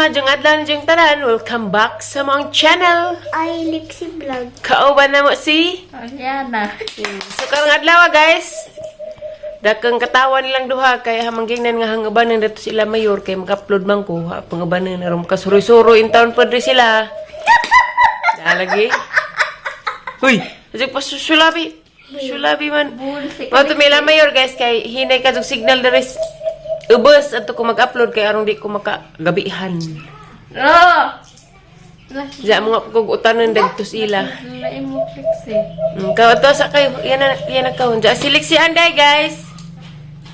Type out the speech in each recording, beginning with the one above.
Maayong adlaw ninyong tanan. Welcome back sa among channel. Ay, Lexi Vlog. Kauban na mo si Ariana. So karong adlaw, guys. Dakang katawan nilang duha kay hamanggingnan nga hangabanan dato sila mayor kay mag-upload man ko ha pangabanan aron makasuroy-suroy in town padre sila. Nalagi. Uy, asig pa susulabi. Sulabi man. Mao to mila mayor, guys, kay hinay ka signal diri ubos adto ko mag-upload kay aron di ko makagabihan. Oh! Diya mo nga kog utanon dagto sila. Lain mo Lexi. Kaw to sa kayo, yan na kaw. Diya silik si Anday, guys.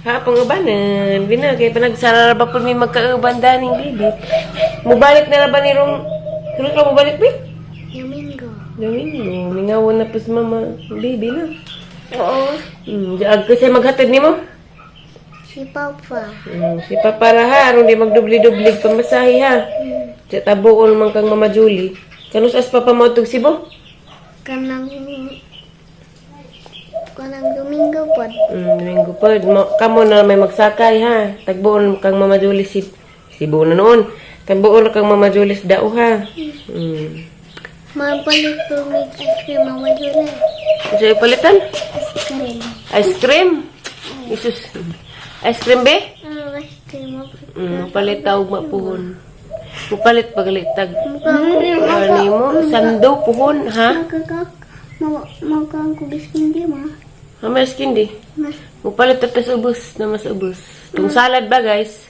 Ha, pangubanan. Bina, kay panagsara ba po may magkauban daning baby. Mubalik na ba ni Rong? Karon ka mubalik, bi? Domingo. Domingo, mingaw na po si mama. Baby na. Oo. Diya kasi maghatid nimo. Si Papa. Si Papa ra ha, aron di magdubli-dubli pamasahe ha. Diya tabuon man kang Mama Julie. Kanus as papa mo tug Cebu? Kanang Domingo po. Domingo pa. Kamo na may magsakay ha. Tagbuon kang Mama Julie si Cebu na noon. Tagbuon kang Mama Julie sa dao ha. Mabalik ko may ice cream, Mama Julie. Ano palitan? Ice cream. Ice cream. Jesus. Ice cream be? Ah, ice cream. Palit tawag mapuhon. Mupalit pagalit tag. Mukha Ano mo? Sando puhon ha? Mukha ko biskin di ma. Ha, may skin di. Mas Mupalit ta tas ubos na mas ubos. Tung salad ba, guys?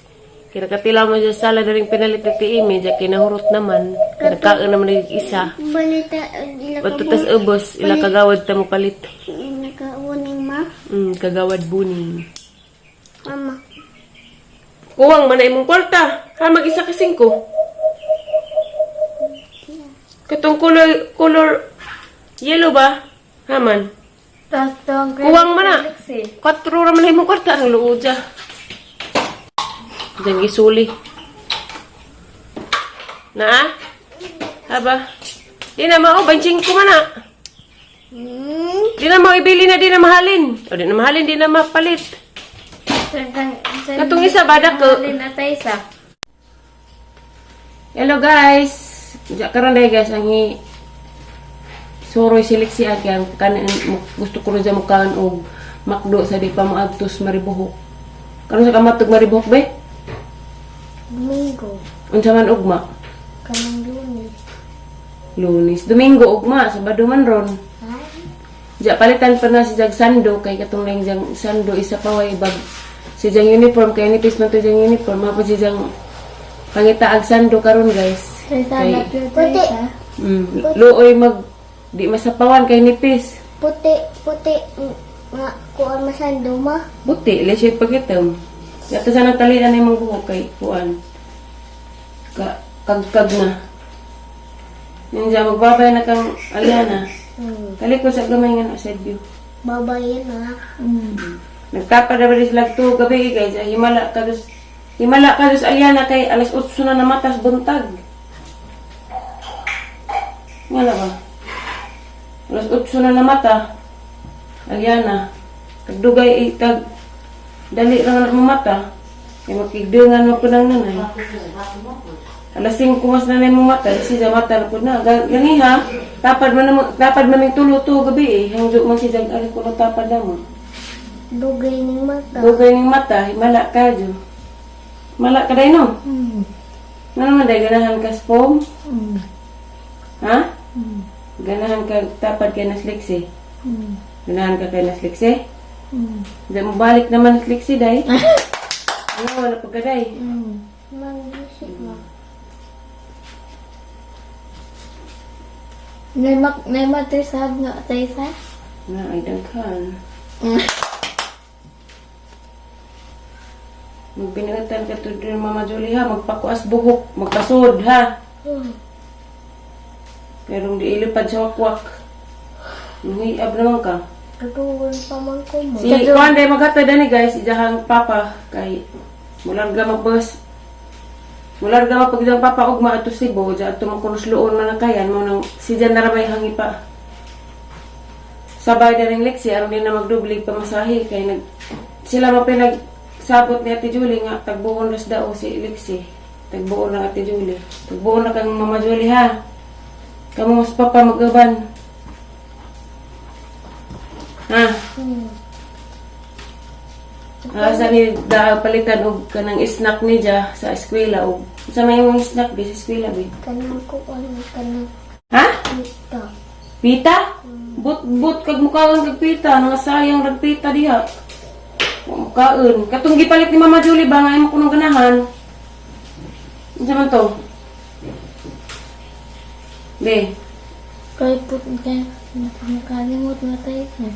Kinakatila mo sa salad na rin pinalit na tiimi, diya kinahurot naman. Kinakaon naman ng isa. balita ila ka Bato tas ubos, ila kagawad ta mo palit. Nakauning ma. Kagawad buning. Mama. Kuwang man na imong kwarta. Ha, mag-isa ka singko. Katong color, color yellow ba? Haman. Tapos tawag ko Kuwang man na. Lexi. Kwatro ra man na imong kwarta. Ang luod siya. Diyan gisuli. Na? Haba? Di na mao, 25 man na. Di na mao ibili na, di na mahalin. O di na mahalin, di na mapalit. Katong isa ba, dako? Mahalin na tayo isa. Hello, guys. Diya karon dai, guys, ang suroy siliksi kay ang kanin gusto ko rin dyan mukaan og makdo sa di pa moadtos Maribohok. Karon sa kamatog Maribohok be? Domingo. Unsa man ugma? Kanang Lunes. Lunes, Domingo ugma, Sabado man ron. Ha? Diya palitan pa na si Jag Sando kay katong lang jang Sando isa pa way bag si Jang uniform kay nipis man to jang uniform mapod si Jang pangita ag Sando karon, guys. Kay, Puti. Luoy mag di masapawan kay nipis. Puti, puti nga kuan masando ma. Buti, lesyet pagitom. Yato sa nagtalian na imong buhok kay kuan. Ka kagkag na. Ninja magbabay na kang Aliana. Kali ko sa gamay nga na sa view. Babayin na. Nagtapad na ba rin sila to gabi, guys. Ay, himala ka dos. Himala ka dos Aliana kay alas 8 na namatas buntag. Nga na ba? Alas 8 na namata. Aliana. Tagdugay eh, tag dali ra na mamata. Kay makigdungan mo po ng nanay. Alas 5 mas nanay mo mata, si mata na po na. Gani ha, tapad man tapad man ning tulo to gabi eh. Hangdo man si jag ali ko na tapad na mo. Dugay ning mata. Dugay ning mata, himala ka jo. Mala ka day no? Nga naman day, ganahan ka sa foam? Ha? Ganahan ka, tapad kay nasliksi. Ganahan ka kay nasliksi? Di mo balik naman nasliksi day. Ano, wala pa ka day. Magisik mo. Nay matrisab nga tayo isa. Na, ay daghan. Magbinatan ka to din, Mama Julie, ha, magpakuas buhok, magpasod ha. Pero di ilipad sa wakwak. Nanghiab naman ka. Katugon pa man ko mo. Si Juan day maghatod ani, guys, ijahang papa kay mularga magbus. Mularga mapagdang papa og maadto Cebu, ja adto makurusloon man ang kayan mo nang si Jan na ra may hangi pa. Sabay na rin Lexi aron di na magdubli pamasahe kay nag sila mo pinagsabot ni Ate Julie nga tagbuon ras dao si Lexi. Tagbuo lang, Ate Julie. Tagbuo na kang Mama Julie, ha? Kamu mas papa mag-uban. Ha? Asa ni da palitan og kanang snack ni ja sa eskwela og sa may imong snack bi sa eskwela bi. Kanang kuan, kanang Ha? ito. Pita? But but kag mukaon kag pita, nga sayang rag pita diha. Wa mukaon. Katong gipalit ni Mama Julie ba nga imo kunong ganahan? Unsa man to? Be, Kay put kay nakalimot na tayo sa.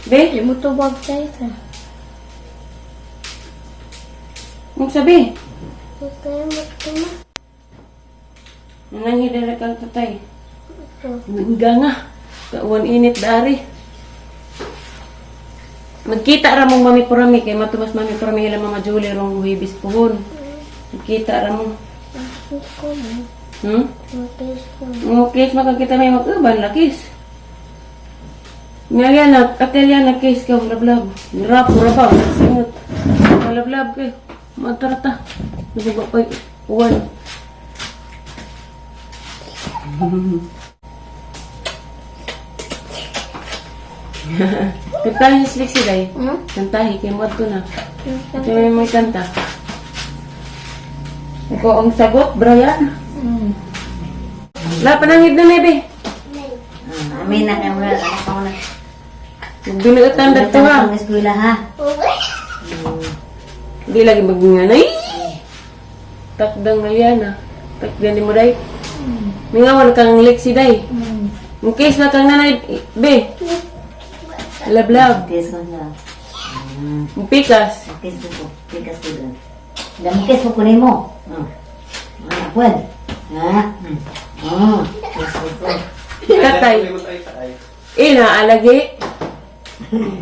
be, Di mo tubag tayo sa. unsa be? Kaya mo ito ma. Nananghid na kang tatay. Ito. Nga nga. Kauan init dari. Magkita ra mong mami purami kay matumas mami purami ila Mama Julie rong Huwebes puhon. Magkita ra mo. Ko mo. Matis ko. Okay, makakita may mag-uban lakis. Ngaliana, ateliana kiss ka lablab. Rap rap singot. Lablab kay. Matarata. Nabuga pa uwan. Kantahin si Lexi day. Hmm? Kantahin kay mo adto na. Ito may may kanta. Ikaw ang sagot, Brian. La, panangid na, nebe. Amin na kay mura ako na. Binuutan dito ha. Ang eskwela ha. Di lagi magnganay. Takdang ngalyana. Takdan ni mo day. Mingawan kang Lexi day. In case na kang nanay, be. Lablab. Kiss ko na. Pikas. Kiss ko. Kiss ko doon. Dami kiss mo kunin mo. Ah, pwede. Ha? Ah. Kiss ko. Tatay. Eh, naalagi.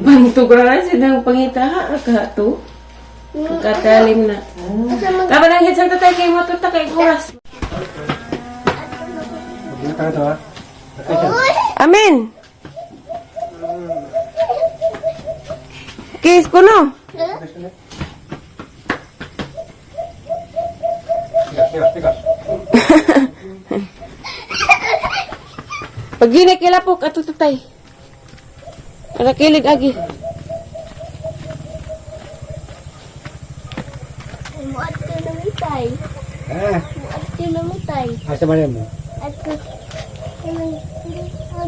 Bantog ra na siya ng pangita ha. Ka to. Katalim na. Kapan ang hitsang tatay kay mo tuta kay oras. Amen. Kiss ko no. Pag gini kilapok ato tatay. Para kilig agi. Muat ko namitay. Eh, Muat ko namitay. asa ba mo? At ko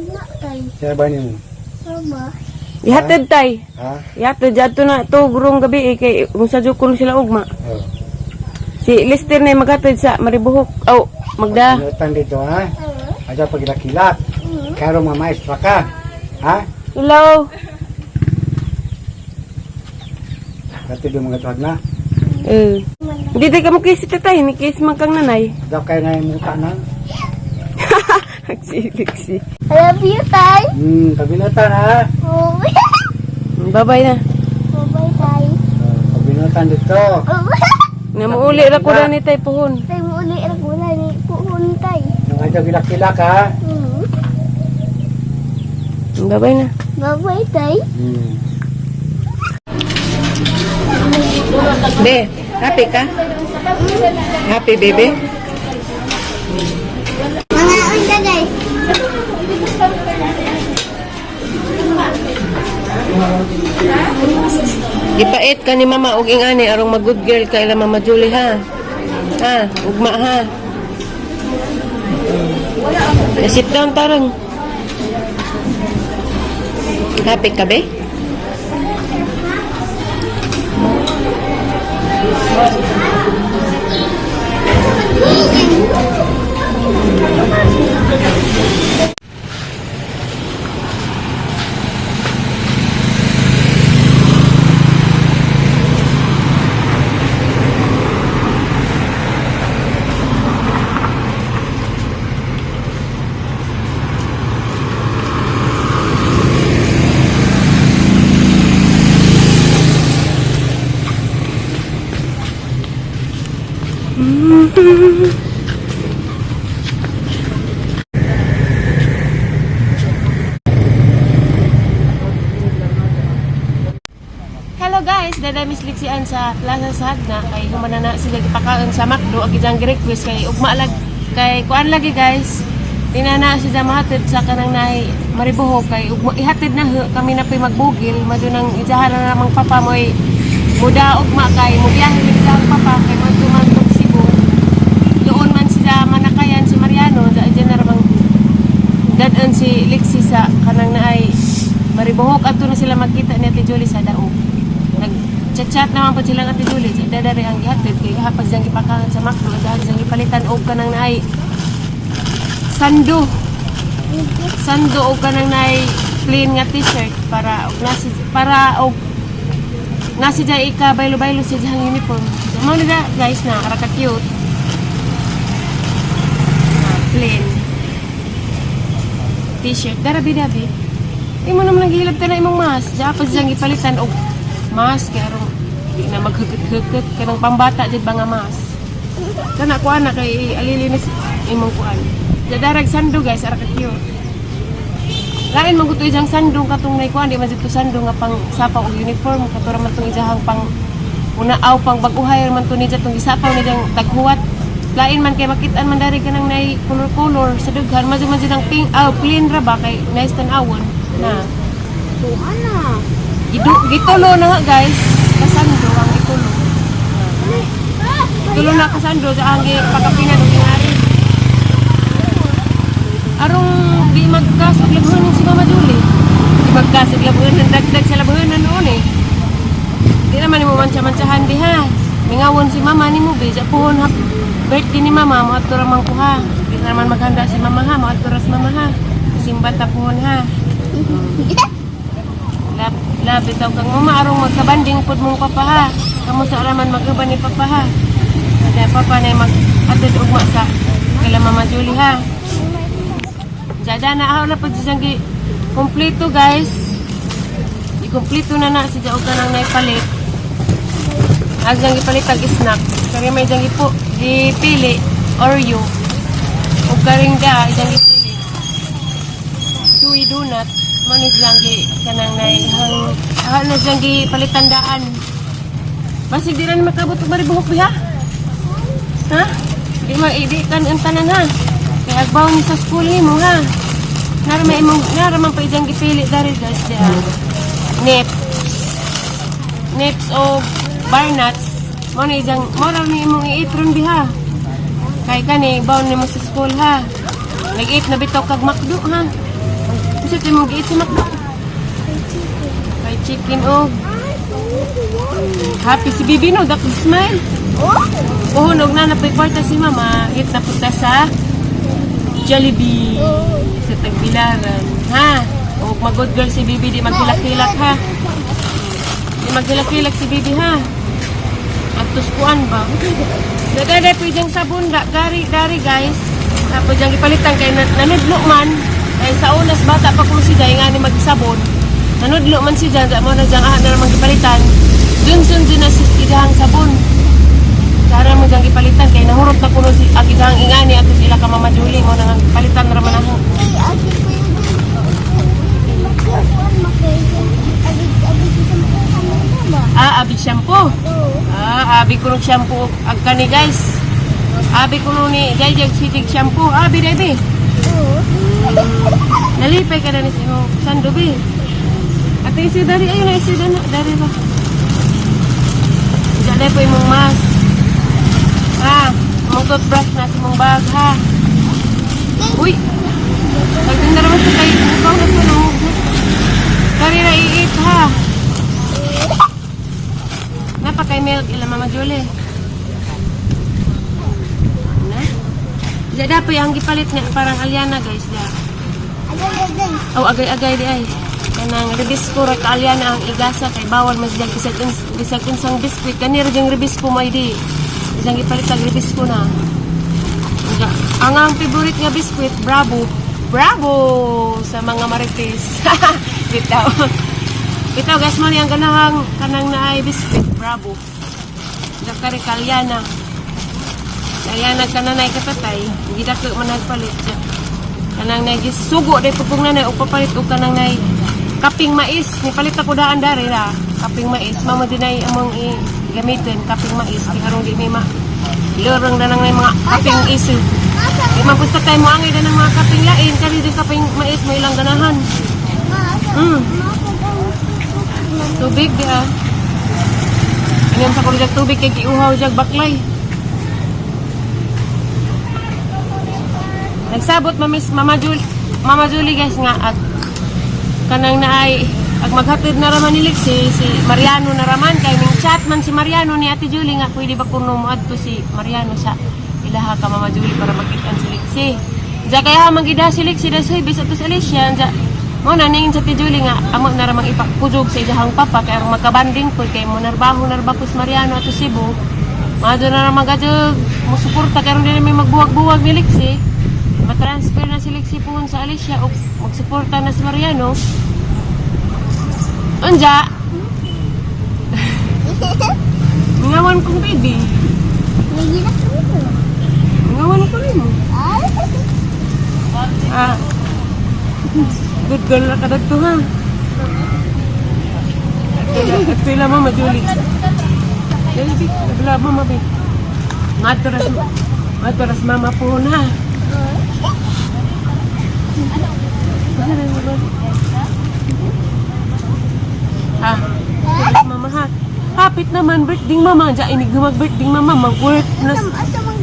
na tay. Sa ba mo? Mama. Ihatid tay. Ha? Ihatid jadto na to gurong gabi eh, kay kung sa kuno sila ugma. Oh. Si Lester na maghatid sa Maribuhok. Aw, magda. Pinutan dito ha? Aja pagilakilak. Karo mga maestra ka. Ha? Hello. Dati yung mga tuwag na. Eh. Hindi di ka mo kiss tatay, ni kiss man kang nanay. Daw kayo na yung muta na. Si Lexi. I love you, tay. Pabinutan ha? Oh. Bye-bye na. Bye, tay. Oh, pabinutan dito. Namuuli ra ko ni tay puhon. Tay mo uli ra ko na ni puhon tay. Nung aja gilak-kilak ha? Bye-bye na. Bye, tay. Be, happy ka? Happy, baby? Mga unta, guys. Gipait ka ni mama og ingani arong mag good girl ka ila Mama Julie ha. Ha, ugma ha. Eh, sit down tarang. Happy ka be? guys, daday Miss Lixian sa Plaza sa Hagna kay humana na sila gipakaon sa McDo ag ijang request kay ugma lag kay kuan lagi, guys. Tinana siya mahatid sa kanang nay Mariboho kay ugma ihatid na kami na pay magbugil madunang ijahan na namang papa moy muda ugma kay mubiyahe mi sa papa kay magduman tog Cebu. Doon man sila manakayan si Mariano, da dyan na ramang dadon si Lexi sa kanang naay Maribohok, adto na sila magkita ni Ate Julie sa Daog. Nag-chat-chat naman po sila Ate Julie. Sa dadari ang gihatid kay gahapon siyang gipakahan sa McDo, dahil siyang gipalitan og kanang naay sando. Sando og kanang naay plain nga t-shirt para og nasi para og nasi dyan ika baylo-baylo sa diyang uniform. So, mao na guys na ara ka cute. Ah, plain t-shirt. Darabi dabi. Imo naman naghihilab ta na imong mask. Diya pa siyang gipalitan og mask kay aron di na maghukot-hukot kanang pambata jud ba nga mask. Kana kuan na kay alilinis imong kuan. Diya darag sando, guys, ara ka cute. Lain man gud ijang sandong katong nay kuan, di man jud to sando nga pang sapaw og uniform, kato ra man tong ijahang pang unaaw, pang bag-uhay man to ni tong gisapaw ni jang taghuwat. Lain man kay makit-an man dari kanang nay color-color sa dughan, man jud ang pink, aw plain ra ba kay nice tan-awon na. Ana. Gidu, gitulo na nga, guys, kasando ang itulo. Itulo na kasando sa ang pakapinan og ingari. Arong di magkas og labhonon si Mama Julie. Di magkas og labhonon, dagdag sa labhonon noon eh. Di naman nimo mancha-manchahan di ha. Mingawon si Mama nimo bi, sa puhon ha. Birthday ni Mama, mo ra man ko ha. Di na naman maghanda si Mama ha, mo ra si Mama ha. Simba ta puhon ha. Lab, lab, bitaw kang mama, arong magkabanding pud mong papa ha. Kamo sa alaman mag-uban ni papa ha. Kaya papa na mag-atid ugma sa kila Mama Julie ha. Jada na ako na pag siyang kompleto, guys. I-kompleto na na si Jaog ka nang naipalit. Agang gipalit ang snack. Kaya may diyang ipo, gipili, Oreo. O karing da, diyang gipili. Chewy donut. Manis lang gi kanang nay hang ano siyang gipalitandaan. Basig di rin makabot og Maribohok biha. Ha? Di ma di kan ang tanan ha. Kay agbaw ni sa school nimo ha. Nara may imong nara man pa ijang gipili dari, guys, diha. Nips. Nips o bar nuts. Mo na ijang mo ra ni imong iitron biha. Kay kani baon nimo sa school ha. Nag-eat na bitaw kag McDo ha. Unsa to imong giit sa McDo? Fried chicken og happy si Bibi no, dak smile. Pohon og na napay kwarta si Mama, eat na punta sa Jollibee sa Tagbilaran. Ha? O mag-good girl si Bibi, di maghilak-hilak ha. Di maghilak-hilak si Bibi ha. At tuskuan ba? Nagagay po yung sabon da, dari, dari, guys. Tapos diyang ipalitan kay nanudlo man. Kay sa unas bata pa kung si Jay nga ni magsabon. Nanudlo man si Jan, mo na diyang ah, na namang gipalitan. Johnson din na si idahang sabon. Sara mo diyang gipalitan kay nahurot na kuno si ang idahang ingani ato sila ka Mama Julie mo nang palitan ra man ako. Ay, ate ko yung magkakuan, magkakuan. Ah, abi shampoo. Oo. Ah, abi ko ng shampoo ag kani, guys. Abi ko ni Jay Jag Sitig shampoo. Abi dai. Oo. Nalipay ka na ni si imong sando bi. Ate isi dari ayo na isi dana dari ba. Diyan po imong mask. Ha, imong toothbrush na sa imong bag ha. Uy. Pagdin na naman sa kay ikaw na to no. Kari na iit ha. Napakay milk ila Mama Julie. Na? Diyan dapat ang gipalit niya parang alyana, guys, da. Agad, agad. Aw, agay-agay di ay. Kanang rebisco ra ka alyana ang igasa kay bawal mas diyang bisag unsang biskwit kani ra diyang rebisco may di. Diyang gipalit ang rebisco na. Ang favorite nga biskwit, Bravo. Bravo sa mga marites. Bitaw. Bitaw, guys, mo ang ganahang kanang naay biskwit, Bravo. Dakari kalyana. Kalyana kananay katatay, gidako man nagpalit siya. Kanang nay gisugo day pupong nanay og papalit og kanang nay kaping mais ni palit ako daan dari ra. Kaping mais. Mama din ay among gamitin kaping mais. Kay aron di may ma lurang na lang may mga kaping iso. Di man pusta kay mo angay na ng mga kaping lain. Kani din kaping mais may ilang ganahan. Tubig di ah. Ingan sa kulit tubig kay giuhaw jag baklay. Nagsabot mamis Mama Julie, Mama Julie guys nga at kanang naay ag maghatid na raman ni Lexi si Mariano na raman kay ning chat man si Mariano ni Ate Julie nga pwede ba kuno moadto si Mariano sa ilaha ka Mama Julie para makit-an si Lexi. Diya kaya mangida si Lexi da sa bis ato sa Alicia diya mo na ningin sa Ate Julie nga amo na ramang ipakujog sa ilahang papa kay aron magkabanding po kay mo narbaho narba ko si Mariano ato Cebu. Maadto na ramang gadyo mo suporta kay aron dili may magbuwag-buwag ni Lexi. Matransfer na si Lexi puhon sa Alicia o magsuporta na si Mariano. Unja! Mingawan kong baby. Nagilak ko. Mingawan ko rin mo. Ah. Good girl na ka dagto ha. Ito lang Mama Julie. Dali, bi. Nagla mama bi. Maturas, maturas mama po na. Ha? Maturas mama ha. Hapit naman birthday mama. Diyan inig mag-birthday mama. Mag-work na. Asa mag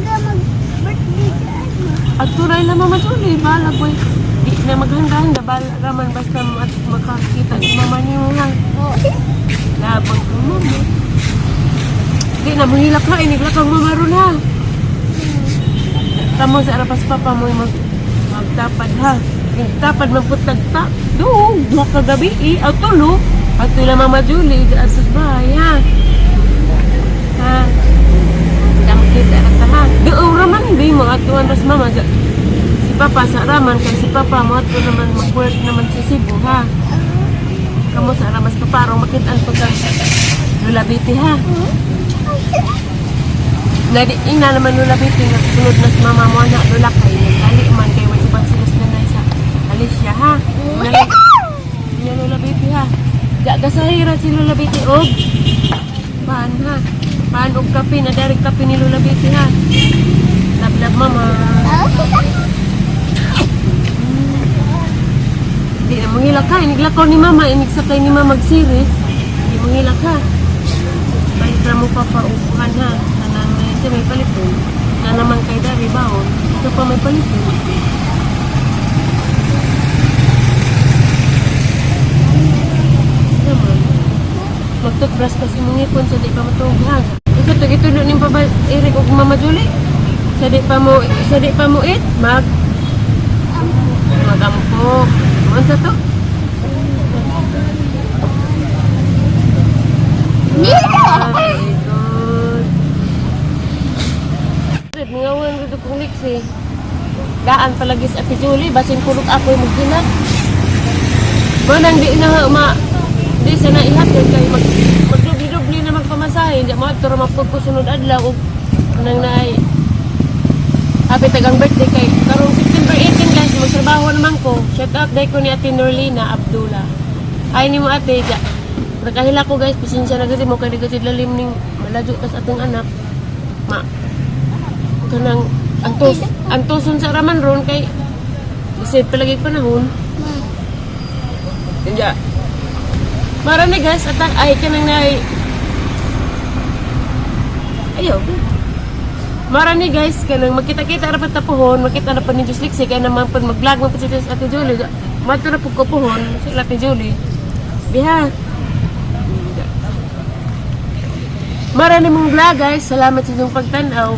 birthday dyan? At turay lang mama Julie. Bala boy. Di na maghanda-handa. Bala raman basta at makakita si mama niyo ha. Labang ko mama. Di na mahilak na. Inig kang mama ron ha. Tamo sa arapas papa mo magtapad ha. Tapad magputag ta. Doon, duha ka gabi eh. Aw tulo. At tula Mama Julie, at sa bahay ha. Ha. Kita na ta ha. Doon raman di mo at tuwan ras mama. Si papa sa raman kay si papa mo ato naman mag-work naman sa Cebu ha. Kamo sa ramas papa aron makit-an pagka Lula Betty ha. Nadi ina naman Lula Betty nga sunod na si mama mo na Lula kay nagdali man kay way uban sila sa nanay sa Alicia ha. Ina Lula Betty ha. Ga gasahira si Lula Betty og paan ha. Paan og kape na dari kape ni Lula Betty ha. Love love mama. Di na manghilak ha. Iniglakaw ni mama. Inigsakay ni mama mag-series. Di manghilak ha. Palit na mo papaupuan ha. Kanang siya may paliton. Na naman kay Dari baon. Ito pa may paliton. Naman. Mag-toothbrush kasi mong ipon sa di pa matuog ha. Ito to gitulo ning pa ba Eric og Mama Julie? Sa di pa mo it magampo. Unsa to? Ah, very good. Good, Mingawan ko kong liksi. Daan palagi sa Ate Julie, basin kulot ako yung maghinak. Manang di na ma di sa naihatid kay magdubli-dubli na magpamasahe, hindi mo adto ra mapagkusunod adlaw og kanang naay Happy tagang birthday kay karong September 18 guys, magtrabaho naman ko. Shout out day ko ni Ate Norlina Abdullah. Ay ni mo ate, ja. Nakahila ko guys, pasensya na gud mo kay di gud lalim ning maladyo tas atong anak. Ma kanang antos antoson sa raman ron kay isip palagi panahon. Inja. Marami guys, at ay kanang nay Ayaw. Marami guys, kanang magkita-kita ra pa puhon, makita na pa ni Diyos Lixie, kaya naman pag mag-vlog man pa si Diyos Ate Julie, mato na po ko puhon, si Ate Julie. Biha. Marami mong vlog guys, salamat sa inyong pagtanaw.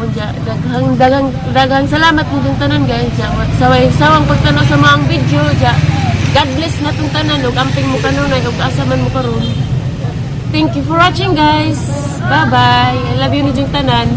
Daghang daghang daghang salamat ninyong tanan guys. Ja, Saway sawang pagtanaw sa mga video. Ja. God bless na tong tanan ug amping mo kanunay ug asa man mo karon. Thank you for watching guys. Bye bye. I love you ninyong tanan.